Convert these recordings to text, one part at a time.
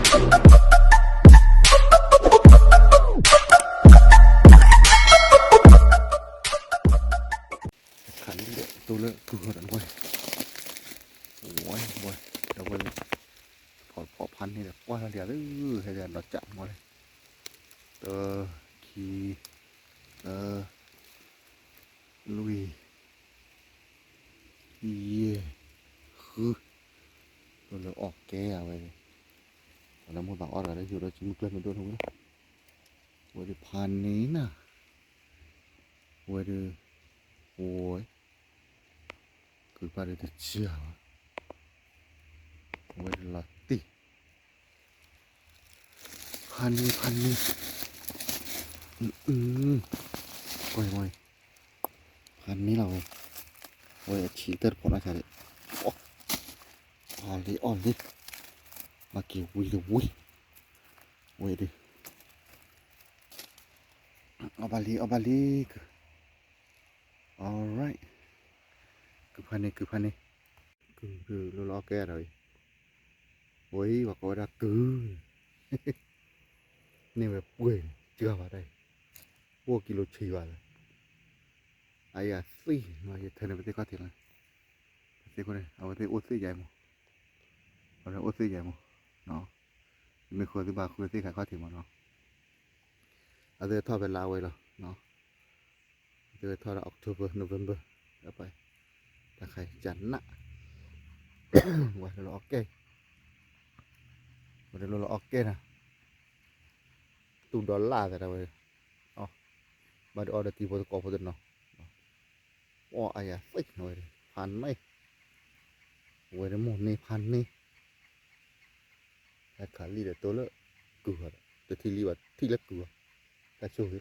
ခးလံဒီး တိၢ်လၢကုၢ်ဃီတနွဲၣ်, ဝဲ ဝဲ ဒီးဝဲ ဖီၣ်ဖီၣ်ဖးန့ၢ်ဒီး ကွၢ်လၢလံၤဧၢ, ဟဲဒီးနီၢ်ကၠးမီၤလံ, တ ခံ သၢ လွံၢ် ယဲၢ် ဃု, တိၢ်လၢအီၣ်ကဲဧါဝဲ, ပှၤလၢမိၢ်သးအီၣ်တဂၤလၢယိၤဒီး စုမုၢ်ကျၢၢ်မ့ၢ်ဒိၣ်ထီၣ်ဝဲလီၤ, ဝဲဒုးဖးန့ၢ်နၤ, ဝဲဒုး ဝဲ ကုၢ်ဖးဒုးတစှၤဘၣ်, ဝဲဒုးလီၤတံၢ်, ဖးန့ၢ် ဖးန့ၢ်, ကွၢ်မီၤ, ဖးန့ၢ်လီၤဝဲ, ဝဲအဆံးတၢၢ်တဖိးနီၢ်ဆါဒံး, အီၣ်လံ အီၣ်လံ, ဘၣ်က့ၤဝံၤတဝံၤ, ဝဲဒုး အီၣ်ဘၣ်လံ အီၣ်ဘၣ်လံ, ကုၢ်, alright, ကုၢ်ဖးန့ၢ် ကုၢ်ဖးန့ၢ်, ကုၢ် ကုၢ်လိၣ်လီၤအီၣ်ကဲဒီးအံၤ, ဝဲအံၤ ပှၤကိးဝဲဒၣ်ကုၢ် န့ၢ်ဝဲပှဲၤန့ၣ် စှၤဘၣ်တၢ်အံၤ, အိၣ်ကံလိဆံးဘၣ်လၢ, အအံၤအသ့ၣ်နီၤ ယထၢန့ၣ် ပသ့ၣ်ခီၣ်ထံးလီၤ, ပသ့ၣ်ခိၣ်န့ၣ် အဝဲသ့ၣ်အိၣ်သ့ၣ်ယါအံၤမး, အဝဲသ့ၣ်အိၣ်သ့ၣ်ယါအံၤမး, ယမ့ၢ်ဃုအသုဘၣ်ဃုသ့ၣ်ခါခီၣ်ထံးမးနီၤ, အသ့ၣ်ထီၣ်ဖဲလါဝဲလီၤ, အသ့ၣ်ဝဲထီၣ်ဒီး October November, တၢ်ခါအံၤကနး, ဝဲလိၣ်လီၤအီၣ်ကဲ, ဝဲလိၣ်လီၤအီၣ်ကဲနၤ, တူၢ်ဒီးလၢ်သးဒၣ်ဝဲ, ဘၣ်ဒီးအီၣ်ဒီးတံၤဖိသကိးဖိတနီၤ, အီၣ်အါယၤသ့ၣ်ဝဲ, ဖးန့ၢ်, ဝဲဒၣ်မိၢ်န့ၢ်ဖးန့ၢ်, ဟဲခးလံဒီးတိၢ်လၢကုၢ်ဃီဒီး တထံၣ်လံဘၣ် ထံၣ်လၢကုၢ်ဃီ, တၢ်ဆိၣ်ဂ့ၤလီ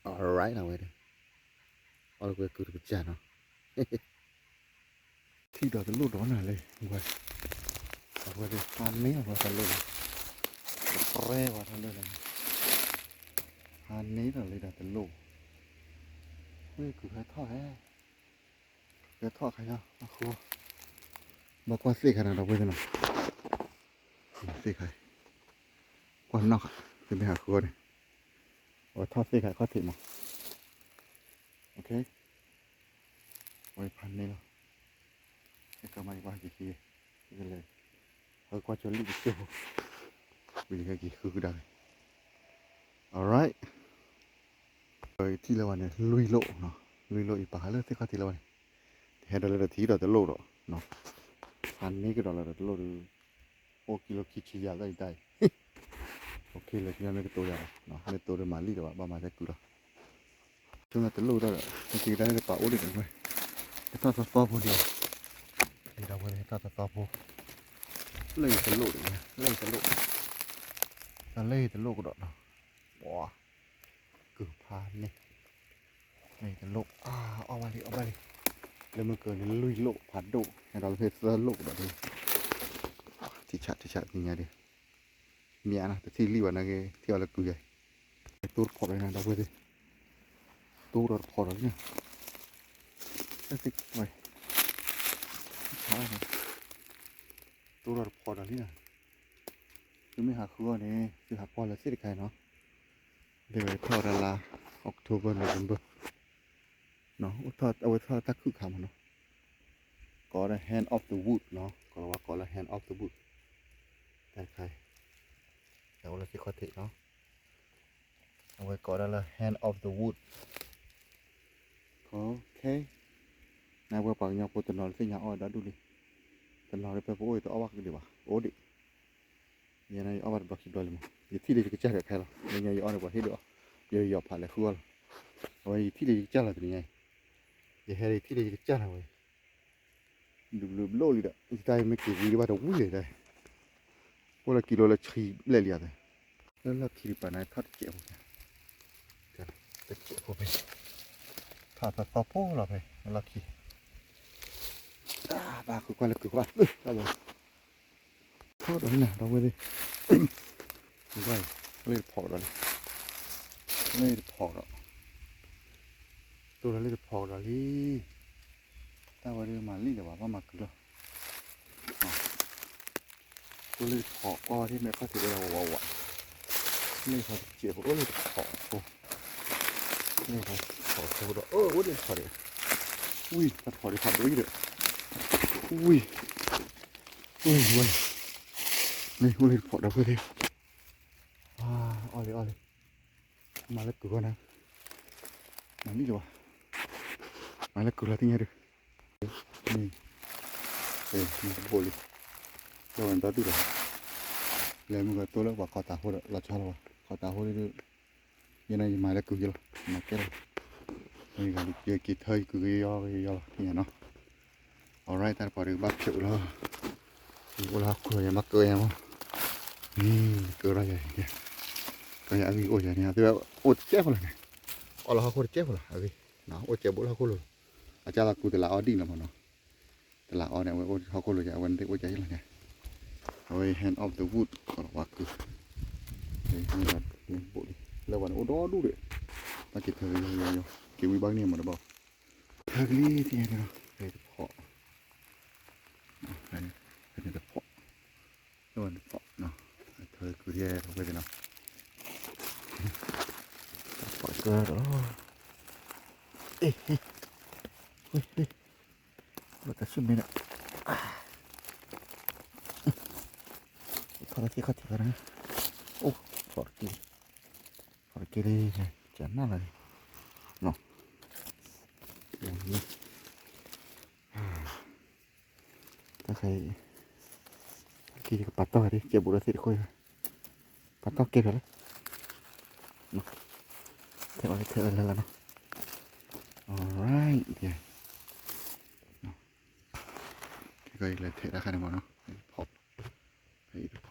ၤ, alright လီၤဝဲဒၣ်, အီၣ်လၢကွဲကုၢ်တကစၢ်နီၤ ထံၣ်ဒီးတလိၣ်ဒီးနၤလၢဝဲ, အဝဲဒၣ်ဖးန့ၢ်အဝဲတလိၣ်လီၤ, ရဲဝဲထီၣ်လၢလီၤ, ဖးန့ၢ်ဒီးလံဒီးတလိၣ်, ဝဲကုၢ်ဟဲထီၣ်ဟဲ, ဟဲထီၣ်ခါယီၤအဃိ, ဘၣ်ကွၢ်သ့ၣ်ခါနၤဒီပုၢ်ဝဲၢ်သ့ၣ်နီၤ, သ့ၣ်ခါ, ကွၢ်နီၣ်ဃာ်, သုမ့ၢ်ဟးဃုအီၤန့ၣ်, အဝဲထီၣ်သ့ၣ်ခါခီၣ်ထံးမး, ဝဲဖးန့ၢ်လီၤ, ဟဲကမၤယကွၢ်က့ၤခံ, ကလဲၤ, ဟဲကွၢ်ဆိလံကစၢၢ်ဖိ, ဝံၤယဟဲက့ၤဃုကဒါက့ၤ, alright, ယထံၣ်လၢဝဲန့ၣ် လွံၢ်လိၣ်, လွံၢ်လိၣ်အံၤပာ်ဃာ်လၢသ့ၣ်ခီၣ်ထံးလၢဝဲန့ၣ်, တဟဲဒီးလၢတထံၣ်ဒီးတလိၣ်ဒီး, ဖးန့ၢ်ကဒီးလၢတလိၣ်ဒီး, အိၣ်ကံလိခံဆံယၤလၢအံၤတၢ်အံၤ, အိၣ်ခ့လၢာ်ခံမ့ၢ်ကတိၤယၤလီၤ, မ့ၢ်တိၤဒီးမၤလံဒီးဘၣ် ဘၣ်မၤသဲကုၢ်လီၤ, ဆိကမိၣ်တလိၣ်ဒီး, ဟဲက့ၤကဒါန့ၣ်တပာ်အိၣ်ဒံးဒီးဝဲ, ဟဲထီၣ်သီသီဖိဒံး, ဒီးဝဲဟဲထီၣ်သီသီဖိ, လၢအံၤတလိၣ်ဒီး, လၢအံၤတလိၣ်, တၢ်လၢအံၤတလိၣ်ကဒီးနီၤ, ပှၤ ကုၢ်ဖးန့ၢ်, လၢအံၤတလိၣ်, အီၣ်ဘၣ်လံ အီၣ်ဘၣ်လံ, လၢမုၢ်ကၢၤန့ၣ်လွံၢ်လိၣ်ဖးဒိၣ် ဟဲဒီးလၢဖဲသၢလိၣ်ကဒီးဒံး, ထံဆး ထံဆး သ့ၣ်ညါဒံး, မ့ၢ်အါနီၤ တထံၣ်လံဘၣ်နာ်က့ ထံၣ်အီၤလၢကုၢ်ယၤအံၤ, တိၢ်တဖိးဒီးနၤဒီပုၢ်ဝဲၢ်သ့ၣ်, တိၢ်ဒီးတဖိးဒီးလံနီၤ, တိၢ်ဒီးတဖိးဒီးလံနီၤ, သုမ့ၢ်ဟးဃုအီၤန့ၣ် သုဟးကွၢ်လၢသ့ၣ်တခါအံၤနီၤ, လၢဝဲထီၣ်ဝဲဒၣ်လါ October November, အဝဲထီၣ်တၢ်ခုၣ်ခါမးနီၤ, ကိးဝဲဒၣ် hand of the wood နီၤ, ကိးလီၤဝဲကိးလၢ hand of the wood, တၢ်တခါအံၤ, တၢ်အိၣ်လၢသ့ၣ်ခီၣ်ထံးနီၤ, အဝဲကိးဒၣ်လၢ hand of the wood, နဝဲပှၤကညီဖိတနီၤလၢသ့ၣ်ညါအီၣ်ဝဲဒီဒူၣ်လံ, တနီၤလၢပှၤပအိၣ်အံၤတအီၣ်ဘၣ်ကဒံးဘၣ် အိၣ်ဒံး, ယဲန့ၣ်ယအီၣ်ဘၣ်တဘျီခံဘျီလံမး, ယထံၣ်လၢယကစၢ်ဒီးခဲလီၤ, လၢညါယအီၣ်န့ၣ်ပှၤဟ့ၣ်ဒီးအီၣ်, ယယီၤဖးလဲၤဃုအီၣ်လီၤ, အဝဲယထံၣ်လၢယကစၢ်လီၤတနံၤညါအံၤ, ယဟဲလၢယထံၣ်လၢယကစၢ်လီၤဝဲ ဘျုးဘျုးဘျုးလံဒီး ယတၢ်မ့ၢ်က့ၤဝံၤဒံးဘၣ်တဝံၤလံတၢ်, အိၣ်လၢကံလိလၢဆံဘျဲၣ်လံဧါသ့, လၢလီၢ်ခံတပၤန့ၣ် ထီၣ်တစဲးဖိ, တစဲးဖိဖဲ, ထီၣ်သီသီဖိလီၤဖဲ, လီၢ်ခံ, ဘၣ်ဃုကွၢ်လၢကုၢ်ကွၢ်, ထီၣ်ဒီးနၤဒီပုၢ်ဝဲၢ်သ့ၣ်, လၢတဖိးဒီးလံ, လၢတဖိးဒီး, တိၢ်ဒီးလၢတဖိးဒီးလံ, တၢ်ဝဲဒၣ်မၤလံဒီးဘၣ် ဘၣ်မၤကုၢ်လီၤ, အိၣ်လၢတဖီၣ်ကွၢ်ဝဲဒ်မဲာ်ခီၣ်ထံးဝဲဒၣ်ဝးဝးဝး, လၢတဖီၣ်တစဲးဖိ အိၣ်လၢတဖီၣ်ဖိ, လၢတဖီၣ်ဖိဒီး အိၣ် အိၣ်ဒၣ်တဖီၣ်ဒီး, ဝံၤ တဖီၣ်ဒံးဖးဒိၣ်အံၤဒီး, ဝံၤ, ဝံၤဝဲ, မ့ၢ်အိၣ်လၢတဖီၣ်ဒီးဖဲသ့ၣ်, အီၣ်လံအီၣ်လံ, မၤလၢကုၢ်ဂီၢ်နၤ, မၤလံလၢၤဘၣ်, မၤလၢကုၢ်လီၤသ့ၣ်ညါဒုး မ့ၢ်, မ့ၢ်တဘိၣ်လံ, လၢဝဲနတီဒူၣ်လီၤ, လဲၤမုၢ်ကတိၤလၢပှၤခီတၢ်ဖိဒီး လီၤဆီလီၤဘၣ်, ခီတၢ်ဖိလံဒုး, ယဲန့ၣ်ယမၤလၢကုၢ်ယလီၤ, မၤကဲလီၤ, ယက့ၤထၢယကုၢ်က့ၤယီက့ၤယီလီၤ သ့ၣ်ညါနီၤ, alright တၢ်တပှၤဒုးကဘၣ်ဖျိးလီၤ, ယအိၣ်လၢဟီၣ်ခိၣ်ယမၤကၢယၤမး, မ့ၢ်ကၢထီၣ်ယၤ, ကၢယၤအဂံၢ်အိၣ်ယၤန့ၣ် အသုဝဲအိၣ်တကဲဖိလီၤန့ၣ်, အီၣ်လၢဟီၣ်ခိၣ်တကဲဖိလီၤ အဂံၢ်, အိၣ်ကဲဘိလၢဟီၣ်ခိၣ်လိၤ, အကၢ်လီၤကူတလးအီဒံၣ်လီၤမးနီၤ, တလးအီန့ၣ် အဝဲအိၣ်ဟီၣ်ခိၣ်လိၤယၤ အဝဲန့ၣ်သ့ၣ်အိၣ်ကဲယလီၤန့ၣ်, အဝဲ hand of the wood ကီးလီၤဝါကုၢ်, ဘိၣ်လံ, လၢဝဲန့ၣ်အိၣ်ဒီဒူၣ်ဒီး, ဘၣ်က့ၤထၢက့ၤယီယီယီ, က့ၤဝံဘၣ်ကန့ၢ်မးတဘၣ်, ထၢကလံၤသ့ၣ်ညါန့ၣ်လီၤ, ဖဲတဖီၣ်, ဖဲန့ၣ်တဖီၣ်, လၢဝဲန့ၣ်တဖီၣ်နီၤ, ထၢကုၢ်ထဲတဝဲသ့ၣ်နီၤ, တဖီၣ်ကၢဒီး, အ့ၣ်, ဝဲ, လီၤတၢ်ဆူၣ်မ့ၢ်န့ၣ်, ထီၣ်လၢသ့ၣ်ခီၣ်ထံးဖဲန့ၣ်, အိၣ်, ထီၣ်တက့ၢ်, ထီၣ်တက့ၢ်လံ, ကနၣ်လီၤန့ၣ်, နီၤ, တၢ်ခါအံၤ, က့ၤယကပာ်တီၢ်ဒ် ကဲဘူးဒီးသ့ၣ်တခိၣ်, ပာ်တီၢ်ကဲဖျၢၣ်လၢ, ထဲးအီၤလၢထဲးအီၤလၢလၢနီၤ, alright, ခဲကီးယလဲၤထဲးတၢ်ခါန့ၣ်မးနီၤ, ဖီၣ်, ဖဲအံၤတဖီၣ်နီ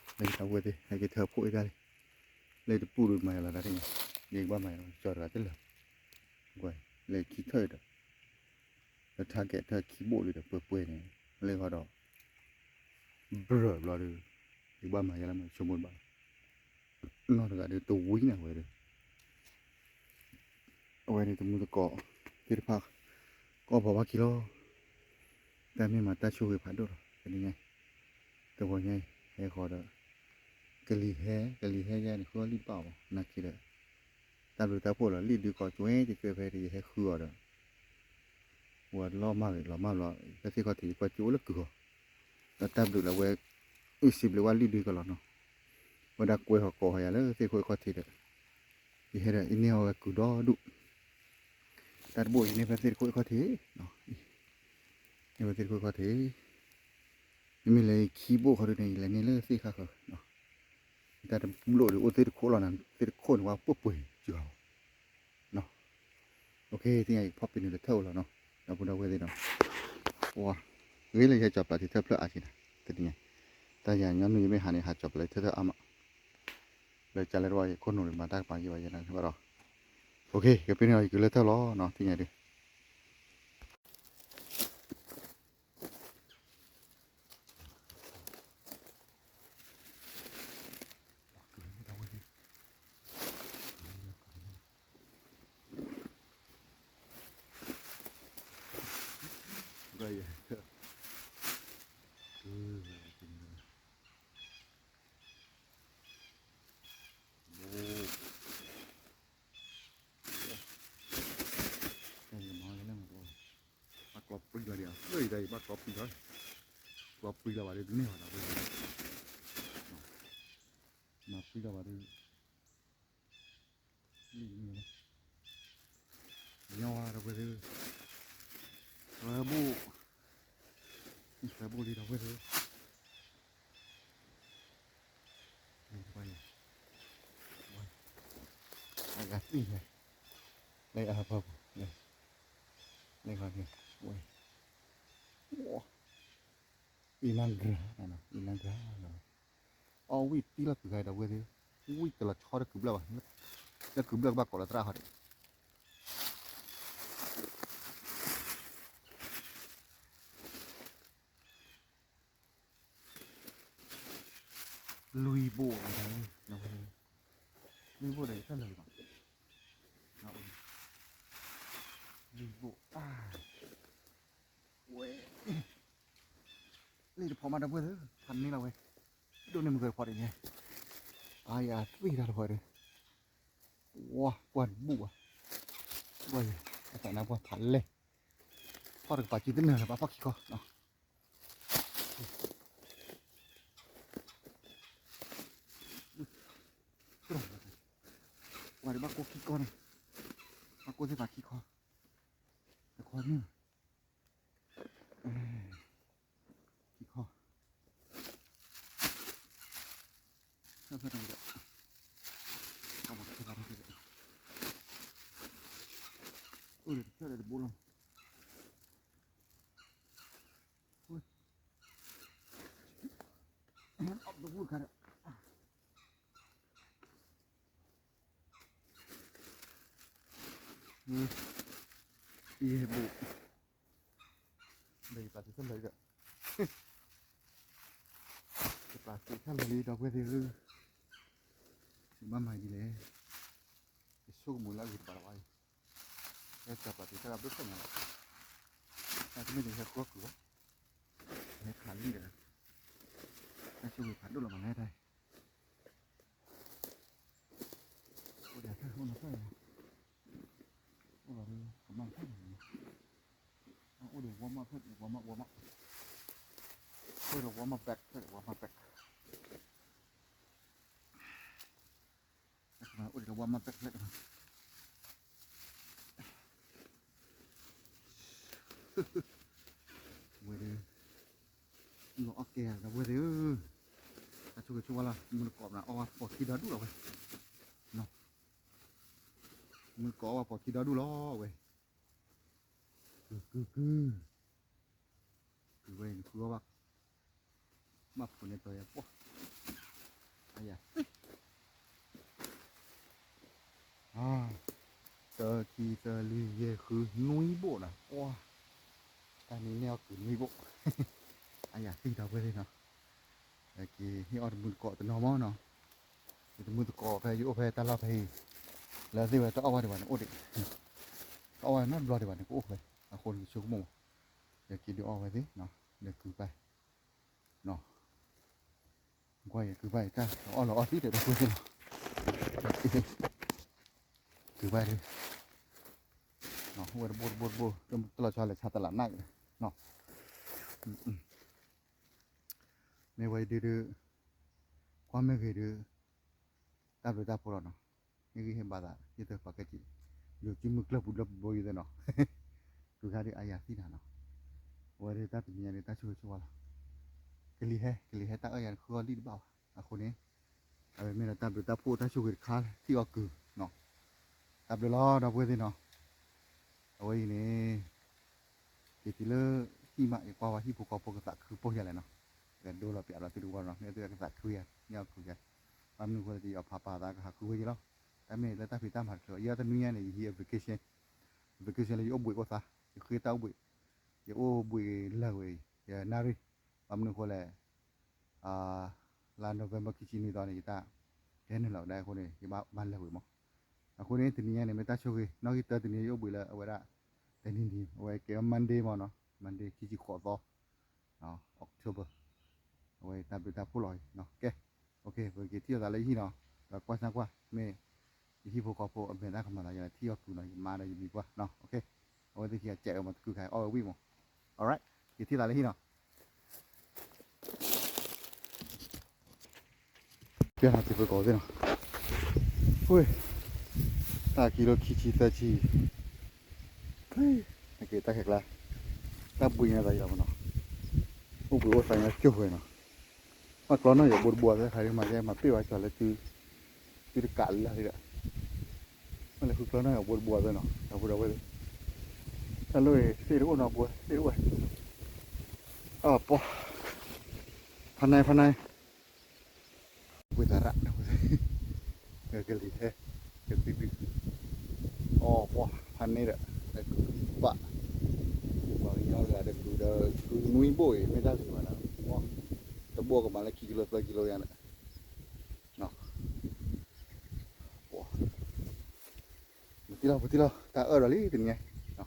ၤ, လၢတၢ်ဝဲသ့ၣ် ဟဲက့ၤထၢဖှိၣ်အံၤတၢ်လံ, လၢတပူၤဒုးမၤယလီၤတၢ်သ့ၣ်ညါ, ယကဘၣ်မၤယလီၤ ကၠီတဂၤတလၢာ်, ကွၢ်, လဲၤခံထၢၣ်ဒီး, လၢ target ထၢၣ်ခံဘိၣ်လံဒီးပှဲၤပှဲၤန့ၣ်, လၢဃီဒီး, ဘြၢၣ်ဘျီဒုး, ယကဘၣ်မၤယလီၤမးဆိကမိၣ်တဘၣ်လီၤ, နီၢ်တဂၤဒုးတဝံၤန့ၣ်ဝဲဒီး အဝဲန့ၣ်တမူသကိးသ့ၣ်တဖၣ် ကအီၣ်ဘၣ်ဘၣ်က့ၤလီၤ, တၢ်မ့ၢ်မၤတၢ်ဆိၣ်ဂ့ၤဖးဒိၣ်လီၤ, တနံၤညါအံၤ, တဂီၤညါအံၤ ဟဲဃီၤဒီး, ကလံၤဟဲ, ကလံၤဟဲယဲန့ၣ် ဃုအီၣ်လံၣ်တဘၣ်အီၤဘၣ်, နာ်က့ဒီး, တၢ်ဘျုးတၢ်ဖှိၣ်လီၤ လံၣ်ဒုးကီးကွဲကကွဲဖဲဒီး ယဟဲဃုအီၤဒီး ဝဲလီၤမၢ်ဂ့ၤလီၤမၢ်ဘျီ ဖဲသ့ၣ်ခီၣ်ထံးယကွၢ်ကၠိအိၣ်လၢကုၢ်ဂီၢ်, ဒီးတၢ်ဘျုးလၢဝဲ, အုၣ်စံးဘျုးဝဲလံၣ်ဒုကလီၤနီၤ, ဝဲဒၣ်ကွဲဃီၤကိးဃီၤယၤလၢသ့ၣ်ခိၣ်အ့ၣ်ခီၣ်ထံးဒီး, ယဟဲဒီးအန့ၢ်အီၤဝဲကုၢ်ဒီဒူၣ်, တၢ်တဘိၣ်အံၤန့ၢ်ဖဲသ့ၣ်တခိၣ်အ့ၣ်ခီၣ်ထံး, န့ၢ်ဖဲသ့ၣ်တခိၣ်အ့ၣ်ခီၣ်ထံး, မ့မ့ၢ်လၢခံဘိၣ်ခီဒုန့ၣ် ယလဲၤန့ၢ်လၢသ့ၣ်ဃၣ်ဃၢၤ တၢ်တဘိၣ်ဒုးအိၣ်သ့ၣ်တခိၣ်လီၤနၤ သ့ၣ်တခိၣ်န့ၣ်ဝဲပှဲၤပှဲၤစှၤလီၤ, သ့ၣ်ညါအံၤဖီၣ်ပ့ၤန့ၣ်လၢထၢၣ်အိၣ်လီၤနီၤ, ဒီပုၢ်ဒီဝဲၢ်သ့ၣ်ဒီး, ပှၤ, ဂ့ၤလၢယဟဲကၠီၤပျးထံထၢၣ်ဖျၢၣ်အါက့ၤနၤ, တနံၤညါ, တၢ်ယၤညီနုၢ်ယမ့ၢ်ဟးန့ၣ် ဟးကၠီၤပျးလၢထၢၣ်ထၢၣ်အါမး, လၢကၢ်လၢတဝီယခိၣ်နူာ်ရံၣ်မၤတၢ်ကပၤက့ၤဘၣ်ယဲနၤဘၣ်ဒီး, ကပ့ၤန့ၣ်အီၤယကုၤလၢထၢၣ်လီၤနီၤ သ့ၣ်ညါဒုး ဘၣ်ကျီပျံၤလီၤဒံး, ဘၣ်ကျီပျံၤလီၤ, ကျီပျံၤလီၤဘၣ်ဒုး တန့ၢ်ဘၣ်ဒီး, မၤပျံၤလီၤဘၣ်ဒုး, ညီဝဲဒီးဝဲဒုး, သၢဘိၣ်, သၢဘိၣ်လံဒီးဝဲဒုး အဂၤသံၣ်လဲၣ်, လၢအဖီခိၣ်, လၢခီန့ၣ်, ဝဲ, အံလၢ်ဂြၤ, အံလၢ်ဂြၤ, အီၣ်ဝံၣ်တံၢ်လီၤကုၢ်ဂၤဒီးဝဲသ့ၣ်, ဝံၣ်တလီၤဆီတကုၢ်ဘျၢၣ်ဘၣ်, လၢကုၢ်ဘျၢၣ်ကဘၣ်ကိးလီၤသရၣ်ဟီဒံး လွံၢ်ဘိၣ်, လွံၢ်ဘိၣ်ဒီးတၢ်လၢာ်လီၤ, လွံၢ်ဘိၣ်, ဝဲ, ဝဲ, ဖီမးဒီပုၢ်ဝဲၢ်သ့ၣ်ဧၢ, ဖးန့ၢ်လီၤဝဲ, ဒိၣ်န့ၢ်မုၢ်ကဖီဒံးညါ, အါယၤသ့ၣ်တၢ်တဖီဒီး, ဝါကွၢ်တဘူၣ်ဘၣ်, ကွၢ်ယၤ, အသးနါပှၢ်ဖးလဲၢ်, ဖီၣ်တကပၤစုတနၢၤလၢၤဘၣ်ဖီၣ်ခံခီနီၤ, ဝဲဒၣ်ဘၣ်ကိၢ်ခံခီနီၤ, ဘၣ်ကိၢ်သ့ၣ်ဖးခံခီ, တခီန့ၣ် ခံခီ, ဆၢဖၢတၢ်ဒီး, အဝဲခဲဘၣ်တၢ်ဒီး, အိၣ်ဒီးတဖျၢၣ်ဒီးတဘိလီၤ, ဝဲ, အီၣ်တဘူၣ်တခါဒီး ယဟဲဘိၣ်, ဘယ်ပာ်တသ့လၢၤဒီး, ယပာ်တသ့လၢၤလံ ဒီပုၢ်ဝဲၢ်သ့ၣ်ဧၢ, ယဘၣ်မၤဒ်လဲၣ်, ယဆိကမိၣ်လၢအဂ့ၤတဘၣ်လီၤဘၣ်အံၤ, ဟဲတၢ်ပာ်တသ့တၢ်ဘျုးဖးညါလီၤ, တၢ်တမ့ၢ်န့ၣ်ဟဲဃုအီၣ်ကုၢ်လီၤ, ဟဲခးလံဒီး, တၢ်ဆိၣ်ဂ့ၤဖးဒိၣ်လီၤမးလဲၣ်တၢ် အိၣ်ဒီးတၢ်အိၣ်နီၤတၢ်, အိၣ်လီၤကမၣ်ဖဲန့ၣ်, အိၣ်ဒီး warm up ဖဲန့ၣ် warm up warm up, အိၣ်ဒီး warm up bag ဖဲန့ၣ် warm up bag, အိၣ်ဒီး warm up bag ဖဲန့ၣ် ဝဲဒၣ်, လီၤအီၣ်ကဲဒီပုၢ်ဝဲၢ်သ့ၣ်ဧၢ, တၢ်ဆိၣ်ဂ့ၤဆိၣ်ဝါလီၤ, မုၢ်တကိးမး အီၣ်ဝဲပိာ်ခံဒီဒူၣ်လီၤဝဲ, မုၢ်တကိးအီၣ်ဝဲပိာ်ခံဒီဒူၣ်လီၤဝဲ, ကုၢ်ကုၢ်ကုၢ်, ကုၢ်ဝဲအံၤနဃုအီၣ်ဘၣ်, ဘၣ်ဖိးန့ၢ်တီၤယၤပှၢ်, အယၤသ့ၣ် တၢ ခံ သၢ လွံၢ် ယဲၢ် ဃု နွံဘိၣ်နီၤ, ပှၢ်, တၢ်နံၤန့ၢ်အီၣ်ကုၢ်နွံဘိၣ်, အယၤသ့ၣ်ဒီပုၢ်ဝဲၢ်သ့ၣ်နီၤ, က့ၤဟ့ၣ်အီၣ်တမုၢ်တကိးတနီၤမးနီၤ, ယတမုၢ်တကိးဖဲယအိၣ်ဖဲတၢ်လီၢ်ဖဲအံၤ, လၢသ့ၣ်ဝဲတအီၣ်ဝဲဒံးဘၣ်န့ၣ်အိၣ်ဒံး, တအီၣ်ဝဲနီတဘျီဒံးဘၣ်န့ၣ် ကအိၣ်ဖဲ, အဃိန့ၣ်ယဆိကမိၣ်မး, ယက့ၤဒုးအီၣ်ဝဲသ့ၣ်နီၤ, ဒီးကုၢ်ပၢ် ကွၢ်ယကုၢ်ပၢ်ယတၢ်အီၣ်လီၤအီၣ်သံဒီးတၢ်ကွၢ်သ့ၣ်လီၤ, ကုၢ်ပၢ်ဒီး, အိၣ်ဝဲတဘိတဘိတဘိ, တလီၤဆီလဲၤဆါတလးနးက့ၤ, မ့ၢ်ဝဲဒုးဒုး, ကွၢ်မ့ၢ်ဂ့ၤဒုး, တၢ်ဘျုးတၢ်ဖှိၣ်လီၤနီၤ, ဟ့ၣ်ဂံၢ်ဟ့ၣ်ဘါသး ဟ့ၣ်သၢပှၤကဲက့ၤ, ယိၤစုမုၢ်ကျၢၢ်ပူၤဘျၢပူၤဘိယုသ့ၣ်နီၤ, ကုၢ်ခါဒုးအယၤသံနၤနီၤ, အဝဲဒၣ်တၢ်တနံၤညါဒုးတၢ်ဆိၣ်ဂ့ၤဆိၣ်ဝါလီၤ, ကလံၤဟဲ ကလံၤဟဲတၢ်အၢၣ်ယၤတဃုအီၣ်လံတဘၣ်ဘၣ်, အဃိန့ၣ်, အဝဲမ့ၢ်ဒီးတၢ်ဘျုးတၢ်ဖှိၣ်တၢ်ဆိၣ်ဂ့ၤတခါလၢထံၣ်အီၣ်ကုၢ်နီၤ, တၢ်ဘျုးလီၤဒီပုၢ်ဝဲၢ်သ့ၣ်နီၤ, အဝဲအံၤန့ၣ် က့ၤတုၤလၢဟံၣ်မး ယကွၢ်ဝဲဟံၣ်ဖိဃီဖိကသးခုပိာ်ယၤလဲၣ်နီၤ, ကဒိလီၤပျးလီၤသုတဝီနီၤ, မ့ၢ်သုကသးခုယၤ န့ၢ်အီၣ်ကုၢ်ယၤ, ဘၣ်မနုၤအဃိလဲၣ်ဒီးယအီၣ်ဖးပာ်သးကဟးဃုဝဲယလီၤ, တၢ်မ့ၢ်လၢတၢ်ဖံးတၢ်မၤတချုး ယတနွံညါန့ၣ် ယဟံး vacation, vacation လၢယအိၣ်ဘှံးအိၣ်သါ, ယဃ့တၢ်အိၣ်ဘှံး, ယအိၣ်ဘှံးလၢာ်ဝဲအံၤ, ယနၣ်ရံၣ်, ဘၣ်မနုၤအဃိလဲၣ် လါ November ခံဆံနွံသီန့ၣ် ယတၢ် ကဲနုာ်လီၤကဒါအဃိန့ၣ် ယဘၣ်မၤလၢာ်ဝံၤမး, အဃိန့ၣ် တနံၤညါန့ၣ် မ့ၢ်တၢ်ဆိၣ်ဂ့ၤ နီၣ်ဂံၢ်တၢတနံၤ ယအိၣ်ဘှံးလၢအဝဲဒၣ် တနံၤနံၤ အဝဲကဲဝဲ Monday မးနီၤ, Monday ခံဆံဃိးသီ October, အဝဲတၢ်ဘျုးတၢ်ဖှိၣ်လီၤအံၤ, ကဲ, ပက့ၤထံၣ်လိာ်သးလၢယဟံၣ်နီၤ, ဒီးကွၢ်စၢ်ကွၢ် မ့ၢ် ယဟံၣ်ဖိဃီဖိအမဲာ်တၢ်ကမၤသးယၤလၢထံအီၣ်ကုၢ်နီၤ, ယမါဒီးယမံၤပှၢ်, အဝဲသ့ၣ်ခံဂၤစဲးဝဲမး တကုၢ်ခါအီၣ်ဝဲဝံၣ်မး, alright, က့ၤထံၣ်သးလၢဟံၣ်နီၤ ပျဲနၤစ့ၢ်ကီးသ့ၣ်နီၤ, တၢ်ခံလီၤခံဆံသၢဆံ, နက့ၤတၢ်ခဲကျါ, တၢ်ဘှံးညါသးယၤမးနီၤ, အိၣ်ဘှံးအိၣ်သါညါကၠိၢ်ဝဲနီၤ, ဘၣ်ကျီနီၢ်ယီၤဘိတဘိသ့ၣ်ခါဒ်မၤကဲမၤပ့ၢ်ဝဲကၠီၤလၢ သုတကးလၢာ်ဒီး, မ့ၢ်လဲၤဃုကျီနီၢ်ယီၤဘိတဘိသ့ၣ်နီၤ ဒီပုၢ်ဒီဝဲၢ်သ့ၣ်, တၢ်လၢသ့ၣ်တအိၣ်နီၤဘိသ့ၣ်တအိၣ်, အပှၤ, ဖးနါဖးနါ ဝ့ၢ်သရၣ်, ကလံၤဟဲ, ကသံဒု, အီပှၤဖးန့ၣ်ဒီး, ဘၣ်, ပှၤကညီတဂၤဒီးကုၢ်ဒီး ကုၢ်နွံဘိၣ်အံၤ မ့ၢ်တၢ်ဂ့ၤဘၣ်နီၤ, တဘိၣ်ကမၤလၢခံကံလိသၢကံလိယါန့ၣ်, ပှၤ, ပတံၢ်လီၤ ပတံၢ်လီၤ တၢ်အၢၣ်ဒီးလံတနံၤညါ,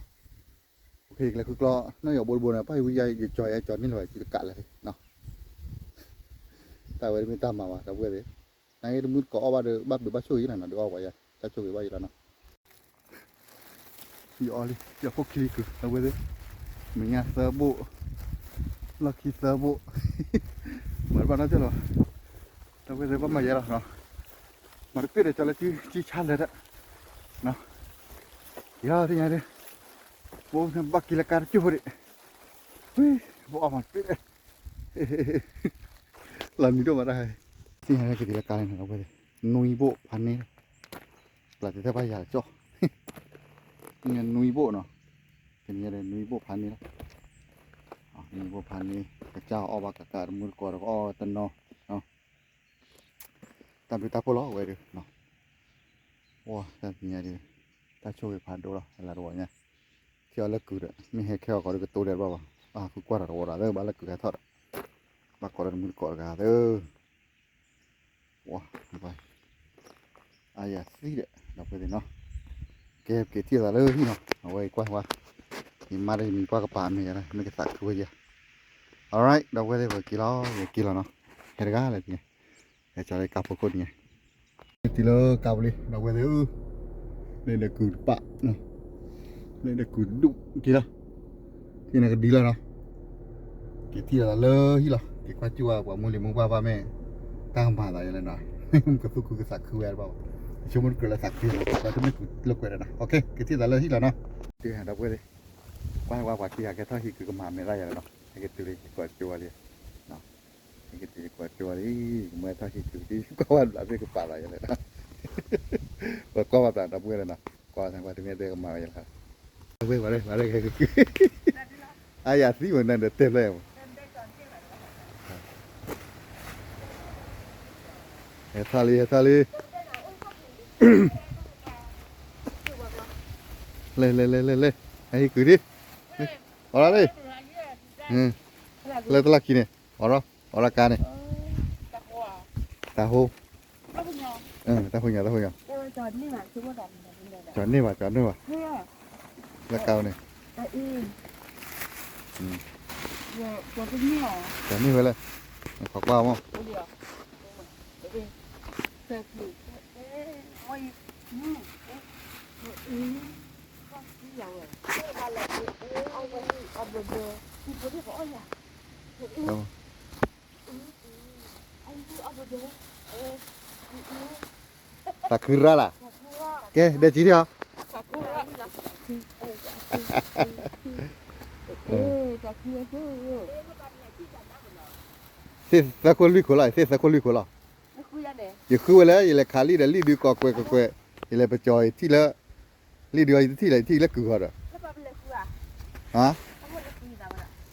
ကလဲၤဃုကျီ နီၢ်ယီၤဘိတဘိန့ၣ် ပၢ်ယဝံယကၠီၤယကၠီၤန့ၢ်လီၤ ယတကးလၢာ်လံနီၤ, တၢ်ဝဲတမ့ၢ်တၢ်မၤဘၣ် ဒီပုၢ်ဝဲၢ်သ့ၣ်, နာ်က့တမုၢ်တကိးအီၣ်ဘၣ်ဒီး ဘၣ်ဘျုးဘၣ်ဆိၣ်ဂ့ၤလီၤနီၤ, ဒုးအီၣ်ပှၤယၤ တၢ်ဆိၣ်ဂ့ၤဘၣ်ယၤလီၤနီၤ. ယအီၣ်လံ ယဖိခံလံကုၤ ဒီပုၢ်ဝဲၢ်သ့ၣ်, မဲာ်ညါသၢဘိၣ်, လီၢ်ခံသၢဘိၣ်, မၤတဘၣ်နီတဘျီလီၤ, ဒီပုၢ်ဝဲၢ်သ့ၣ် ဘၣ်မၤယဲလီၤနီၤ, မၤတပ့ၢ်ဒီးကၠီလၢကံဆါလၢာ်ဒီး, ယၤသ့ၣ်ညါဒ်, ဘိၣ်ဘၣ်က့ၤလၢကါတကၠိၢ်ဖိဒံး, ဝံၤ ဘိၣ်အီၣ်မၤတပ့ၢ် လီၤနံၤဒိၣ်မးတၢ်, သ့ၣ်ညါလၢကသံၣ်လၢကါန့ၣ် ဒီပုၢ်ဝဲၢ်သ့ၣ်, နွံဘိၣ်ဖးန့ၢ်လီၤ, ပျၢ်တထၢၣ်ဘၣ်ယၤကၠီၣ်, နွံဘိၣ်နီၤ, တနံၤညါဒီးနွံဘိၣ်ဖးန့ၢ်လီၤ, နွံဘိၣ်ဖးန့ၢ် ကစၢ်အီၣ်ဘၣ်ကကး တမုၢ်တကိးဒီးကအီၣ်တနီၤ, တၢ်ဘျုးတၢ်ဖှိၣ်လီၤဝဲဒီး ဝါ တၢ်သ့ၣ်ညါဒ်, တၢ်ဆိၣ်ဂ့ၤဖးဒိၣ်လီၤ ဟဲလၢတဝီညါ, ထံၣ်အီၤလၢကုၤဒီး မ့ၢ်ဟဲခဲအီၤကီးဒီးကတိၤဒဲးတဘၣ်ဘၣ်, အဃုကွၢ်တၢ်တဝီဒီး သၢဘၣ်လၢကုၤဟဲထီၣ်ဒီး, ဘၣ်ကိးဒီးတမုၢ်တကိးတဂၤသၢ, ဝါ, အါယၤသံဒီး ဒီပုၢ်ဝဲၢ်သ့ၣ်နီၤ, ကဲ က့ၤထံၣ်သးလၢဟံၣ်နီၤ အဝဲကွၢ်ဝါ, ယမါဒီးယမံၤပှၢ်ကပၤအမဲာ်ယၤလၢ မ့ၢ်ကသးခုဝဲယၤ, alright ဒီပုၢ်ဝဲၢ်သ့ၣ် ပက့ၤလီၤ ယက့ၤလီၤနီၤ, ဟဲတဂၤလၢ ဟဲကၠီလၢကါဖိခိၣ်န့ၣ်, တုၤလၢကါပူၤလံ ဒီပုၢ်ဝဲၢ်သ့ၣ်ဧၢ, လၢဒီးကုၤတပာ်, လၢဒီးကုၤတဒူၣ်က့ၤလီၤ, ထံၣ်န့ၣ်ကဒံလီၤနီၤ, က့ၤထံၣ်သးလၢဟံၣ်လီၤ က့ၤကွၢ်ကၠူၣ်ဝဲပှၤမူလံၤမူဘၣ်ဘၣ်မ့ၢ်, တၢ်ကမၤသးယဲလၢနီၤ, ကသူၣ်ခုကသးခုဝဲတဘၣ်ဘၣ်, ဆိကမိၣ်တကြၢးလၢသးခုယဲလီၤ ပှၤတမ့ၢ်ကုၤလၢကွဲးဒီးနီၤ okay က့ၤထံၣ်သးလၢဟံၣ်လီၤနီၤ, ဒီပုၢ်ဝဲၢ်သ့ၣ်, ကွၢ်ဝဲပှၤခံဂၤကဲထီၣ်ဟံၣ်ကုၤကမၤမဲာ်သၣ်ယဲလီၤနီၤ ဟဲက့ၤတုၤလၢယကွၢ်ကၠူၣ်ဝဲလံ ဟဲက့ၤတုၤယကွၢ်ကၠူၣ်ဝဲလံ, ကမၤထီၣ်ဟံၣ်ကုၤဒ် ကွၢ်ဝဲဘျးသ့ၣ်ကပာ်သးယဲလၢ, ပကွၢ်ဘၣ်သးဒီပုၢ်ဝဲၢ်လီၤနီၤ, ကွၢ်သးပှၤတမ့ၢ်တဲကမၤဝဲယဲလီၤ, ဝဲဝဲဝဲ, အါယၤသံဝဲန့ၣ်ဒီးတဲဖျၢၣ်ယၤမး ဟဲထီၣ်လံ ဟဲထီၣ်လံ, လဲၤလဲၤလဲၤလဲၤလဲၤ, ဟဲဟံၣ်ကုၤဒံ, အိၣ်လီၤလံ, လၢတလီၢ်ခံန့ၣ်, အိၣ်လီၤ, အိၣ်လီၤကါန့ၣ်, တၢ်ဟိ, တၢ်ဟိညါ တၢ်ဟိညါ, ကၠီန့ၢ်ဘၣ် ကၠီန့ၢ်ဘၣ်, လၢကါန့ၣ်, ကၠီန့ၢ်ဝဲလဲၣ်, နခွါကွၢ်မး သးခုရၣ်လၢ်, ကဲ ဒဲကံထံၣ်အီၤ, သ့ၣ်သၢခိၣ်လွံၢ်ခိၣ်လီၤ, သ့ၣ်သၢခိၣ်လွံၢ်ခိၣ်လီၤ, ယဃုဝဲလၢ ယလဲၤခးလံဒီးလံၣ်ဒုးကိးကွဲးကွဲးကွဲး, ယလဲၤပကၠီၤယထံၣ်လၢ, လံၣ်ဒုးအီၤယတထံၣ်လၢၤ ယထံၣ်လၢကုၤဃီဒီး, ဟါ,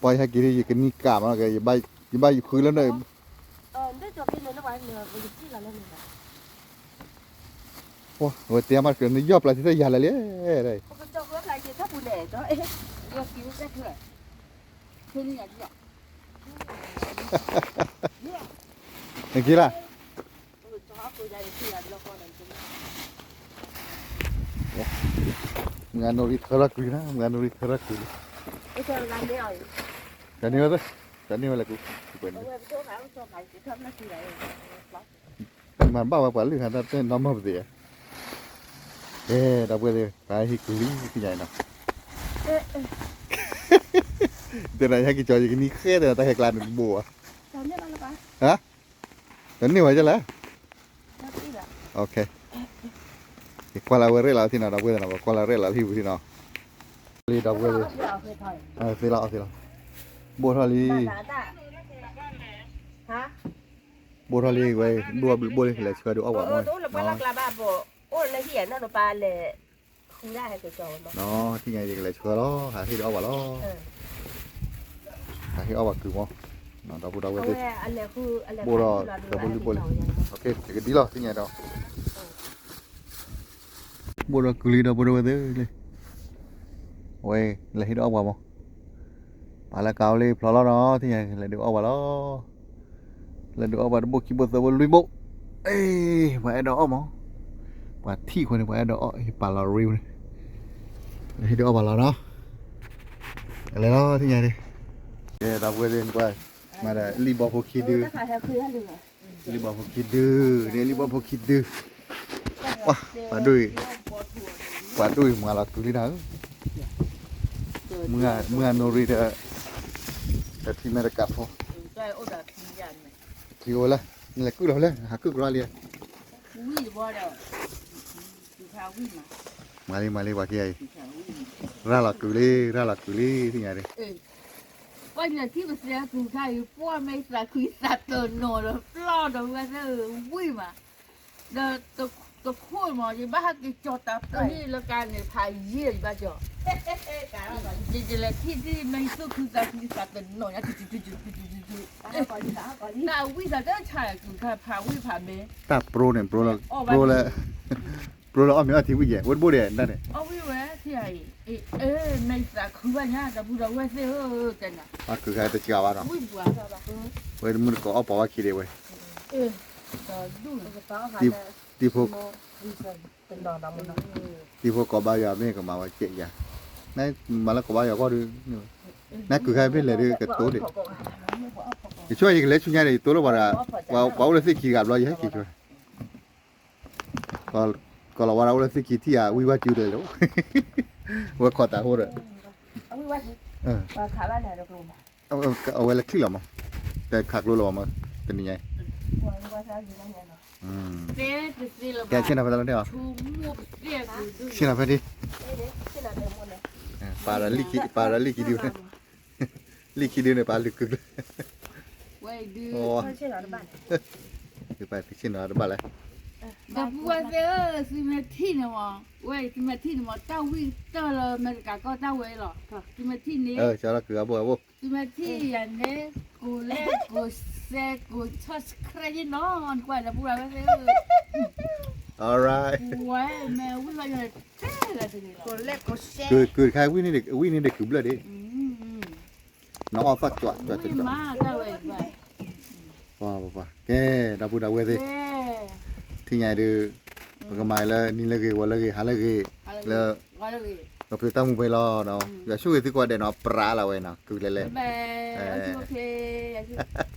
ပှၤယဟဲက့ၤ ယကနံၤကၣ်မးနီၤ, ယဘၣ်ယဃုလၢန့ၣ်, ဝဲတဲမး နယီၢ်ပျၢ်ထံသၢယၤလဲၣ်လံ, နက့ၤလၢ်, မုၢ်ဂၤနိရံထၢထီၣ်ကွံာ်လံ, မုၢ်ဂၤနိရံထၢထီၣ်ကွံာ်လံ, ကန့ၢ်ဝဲ, ကန့ၢ်ဝဲလဲၣ်ကူ, မၤဘၣ်ဝဲပှၤလုၢ်ဟးတၢ်တဲနီၢ်မီၢ်ပသ့ၣ်ဧါ, ကဲ ဒီပုၢ်ဝဲၢ်သ့ၣ် ပဟဲဟံၣ်ကုၤလံ သ့ၣ်ညါအံၤနီၤ, တဲနၤ ယဟဲက့ၤကၠီၤ ယကနံၤဃဲတဲနၤ တၢ်ဟဲကျါန့ၣ်တဘိဧါ, ဟါ, တန့ၢ်ဝဲဒ်လဲၣ်, ယကွၢ်လၢအဝဲရဲၣ်လီၤထံနီၤ ဒီပုၢ်ဝဲၢ်သ့ၣ်နီၤ, ပကွၢ်လၢအရဲၣ်လီၤလၢဟံၣ်ပူၤထံနီၤ, လံ ဒီပုၢ်ဝဲၢ်သ့ၣ်, သ့လီၤ သ့လီၤ, ဘိၣ်ထီၣ်လံ, ဘိၣ်ထီၣ်လံဝဲ, ဒိၣ်ဘျုးဘိၣ်လံ ကလဲၤဆှၢဒုးအီၣ်ပှၤမ့ၢ်, ထံၣ်ညါယကလဲၤဆှၢလီၤ ဟးဟ့ၣ်ဒုးအီၣ်ပှၤလီၤ, ဟးဟ့ၣ်အီၣ်ပှၤကုၤမ့ၢ်, ဒီပုၢ်ဒီဝဲၢ်သ့ၣ်, ဘိၣ်ဒီး ဒီပုၢ်ဘျုးဘိၣ်လံ, ယကဒ်လီၤ သ့ၣ်ညါဒီး ဘိၣ်ဒီးကုၤလံ ဒီပုၢ်ဒီဝဲၢ်သ့ၣ်လံ, အဝဲ လဲၤဟ့ၣ်ဒုးအီၣ်ပှၤမ့ၢ်, ပှၤလၢကါအိၣ်လံဖျိလီၤနီၤ သ့ၣ်ညါ လဲၤဒုးအီၣ်ပှၤလီၤ, လဲၤဒုးအီၣ်ပှၤတဘိၣ်ခံဘိၣ်သၢဘိၣ်လွံၢ်ဘိၣ်, အ့ ပှၤအဲၣ်ဒိးအီၣ်မ့ၢ်, ပှၤထံၣ်အဃိန့ၣ် ပှၤအဲၣ်ဒိးအီၣ် ဟ့ၣ်ပာ်လီၤရ့န့ၣ်, လဲၤဟ့ၣ်ဒုးအီၣ်ပှၤလီၤနီၤ, လဲၤလီၤ သ့ၣ်ညါန့ၣ်, ကဲ ဒီပုၢ်ဝဲၢ်သ့ၣ် နကွၢ်, မၤဒီးလံၣ်ဘီဖိခံဒုး လံၣ်ဘီဖိခံဒု, န့ၣ်လံၣ်ဘီဖိခံဒု, ပှၤဒိၣ်အံၤ, ပှၤဒိၣ်အံၤမၤလီၤကုၤလံနၤဧၢ, မုၢ်အနိရံဒီး, ဒီးထံမဲတကးဖိ, ချံအိၣ်လၢ, နလဲၤကုၢ်လီၤဖဲလဲၣ် ဟးကုၢ်ကရီလံ, မၤလံမၤလံပှၤခံဂၤအံၤ, ရၤလီၤကုၤလံ ရၤလီၤကုၤလံ သ့ၣ်ညါဒ် ပှၤလၢထံၣ်ပသဲကုၤခါအံၤ ပှၢ်မ့ၢ်သးခုသးတနီၤဒီးပျီၢ်ဒီးဝဲသ့ၣ်ဝံၣ်မး, ဒီးတခိၣ်မး ယဘၣ်ဟဲက့ၤကၠီၤတၢ်ပျီၢ်ဟံၣ်လၢကါန့ၣ် ဖးယံာ်ယဘၣ်ကၠီၤ, ယလဲၤထံၣ်ဒ်မ့ၢ်သူၣ်ခုသးခုသးတနီၤညါ တၢ်ဝံၣ်သးတၢ်ဆါကုၤခါ ဖးဝံၣ်ဖးမ့ၢ် တၢ်ပျီၢ်န့ၣ် ပျီၢ်လၢ, ပျီၢ်လၢအီၣ်မ့ၤအီထံဝံၣ်ယဲၢ် ဝဲတဘိဒဲးဒၣ်န့ၣ်, အီၣ်ဝံၣ်ဝဲထံဂၤအံၤ, မ့ၢ်သးခုဘၣ်ညါ ဒီပုၢ်ဒီဝဲၢ်သ့ၣ်ဧၢ, တနၤ, အကုၤခါတစှၤဘၣ်နီၤ, ဝဲတမုၢ်တကိးအီၣ်ပီၤဝဲခံဒံးဝဲ, တံၤဖိ, တံၤဖိကိးဘၣ်ယၤမ့ၢ်ကမၤဝဲကဲယၤ, မၤလၢကိးဘၣ်ယၤကီၢ်ဒုး, နကုၤခါမ့ၢ်လဲၤဒုးကတိၤဒံး, ယဆိကမိၣ်ယကလဲၤဆူညါန့ၣ် ယတိၤလၢပှၤဒီး, ပှၤအိၣ်လၢသ့ၣ်ခံတဂၤဘျီ ယဟဲက့ၤဆိ ကိးလီၤဝဲဒၣ်အိၣ်လၢသ့ၣ်ခံထံၣ်ဧါ ဝံၣ်ဝဲစုဒီးလီၤ, ဝဲခိးတၢ်ဟိဒီး, အဝဲလၢချံၣ်လီၤမး, တခးကျိလီၤမး, တနံၤညါအံၤ, ကဲဆ့ၣ်နီၤဖဲတၢ်လီၤန့ၣ်အီၤ, ဆ့ၣ်နီၤဖဲဒ်, ပာ်ဒီးလံၣ်ခံဒု, လံၣ်ခံဒုန့ၣ် ပာ်လုၢ်ကုၢ်ကျၢၢ်, ဝဲဒုး, သုပာ်သုဆ့ၣ်နီၤတဘၣ်လဲၣ်, ဒီပုၢ်ဝဲၢ်သ့ၣ်ဧၢ, သုမ့ၢ်ထံၣ်န့ၣ်မး, ဝဲအံၤ သုမ့ၢ်ထံၣ်န့ၣ်မး တၢ်ဝံၣ်တၢၢ်လၢအမဲရကၤကီၢ်တၢ်ဝဲအံၤလီၤ, သုမ့ၢ်ထံၣ်န့ၣ်, သုမ့ၢ်ထံၣ်ယၤန့ၣ်, ကိးလဲၣ်ကိးစဲးကိး subscribe နီၤ, နကွၢ်ဒီပုၢ်ဝဲၢ်သ့ၣ်ဧၢ, ဝဲမ့ၢ်ဝံၣ်ဘၣ်ယၤန့ၣ်, တဲလၢတဂ့ၤလီၤ, ကုၤတခါ ဝံၣ်န့ၢ်ဒံးကုၤဘျၢၣ်ဒံး, နအီၣ်သီၣ်ကွၢ်ကွၢ်ကွၢ်, ကဲ, ဒီပုၢ်ဒီဝဲၢ်သ့ၣ်, ထံၣ်ညါအံၤဒုး, ပကမၤလၢနံၤလၢဂ့ၤ ဂီၤလၢဂ့ၤ ဟါလၢဂ့ၤ, လၢ, ကဖျိတၢ်မူဖဲလီၤ, ယွၤဆိၣ်ဂ့ၤသုကိးဂၤဒဲးနီၤ, ပြးလီၤဝဲနီၤ, ကုၤလဲၤလဲၤ, ဘၣ်,